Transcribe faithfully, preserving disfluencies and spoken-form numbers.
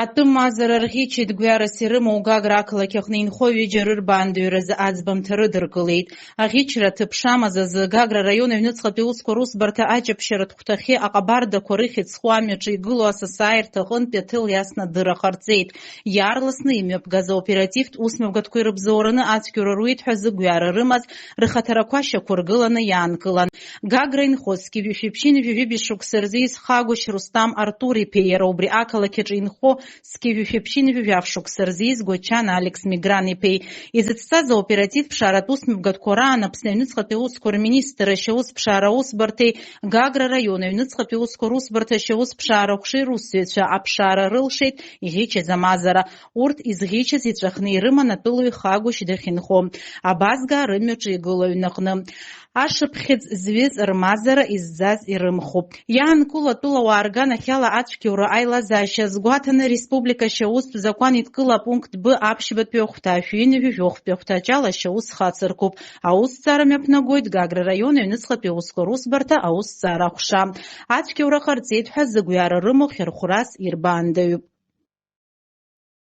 Атәым мазара рӷьычеит гәҩарас ирымоу Гагра ақалақь аҟны инхо ҩыџьа рырбаандаҩразы аӡбамҭа рыдыркылеит. Аӷьычра аҭыԥ шамаз азы Гагра араион аҩныҵҟатәи аусқәа русбарҭа аҷаԥшьаратә хәҭахьы аҟабардақәа рыхьӡ зху амҩаҿы игылоу асасааирҭа аҟынтәи аҭел иасны адырра ҟарҵеит. Иаарласны имҩаԥгаз аоперативтә усмҩаԥгатәқәа ирыбзоураны ацәгьоура руит ҳәа зыгәҩара рымаз рхаҭарақәа шьақәыргыланы иаанкылан. Гагра инхоз зқьи жәшәи ԥшьынҩажәи жәибжь шықәса рзы изхагәышь Рустам Артур-иԥеи иара убри ақалақь аҿы инхо зқьи жәшәи ԥшьынҩажәи жәаф шықәса рзы изгәачан Алекс Мигран-иԥеи. Изыцҵаз аоператив ԥшааратә усмҩаԥгатәқәа раан Аԥсны аҩныҵҟатәи аусқәа рминистрра ашьаус ԥшаара аусбарҭеи Гагра араион аҩныҵҟатәи аусқәа русбарҭа ашьаус ԥшаара аҟәшеи русзуҩцәа аԥшаара рылшеит иӷьычыз амазара. Урҭ изӷьычыз иҵәахны ирыман атәылаҩ Хагәышь дахьынхо, абазгаа рымҩаҿы игылоу аҩнаҟны. Ашыԥхьыӡ зҩыз рмазара изӡаз ирымхуп. Иаанкыло атәылауаа рганахьала ацәгьоура аилазаашьа азгәаҭаны республика ашьаустә закәан идкыла апункт Б аԥшьбатәи ахәҭа, шәи ҩынҩажәи жәохәтәи ахәҭаҷ ала ашьаус хацыркуп. Аусҭҵаара мҩаԥнагоит Гагра раион аҩныҵҟатәи аусқәа русбарҭа аусҭҵаара аҟәша. Ацәгьоура ҟарҵеит ҳәа зыгәҩара рымоу хьырхәрас ирбаандаҩуп.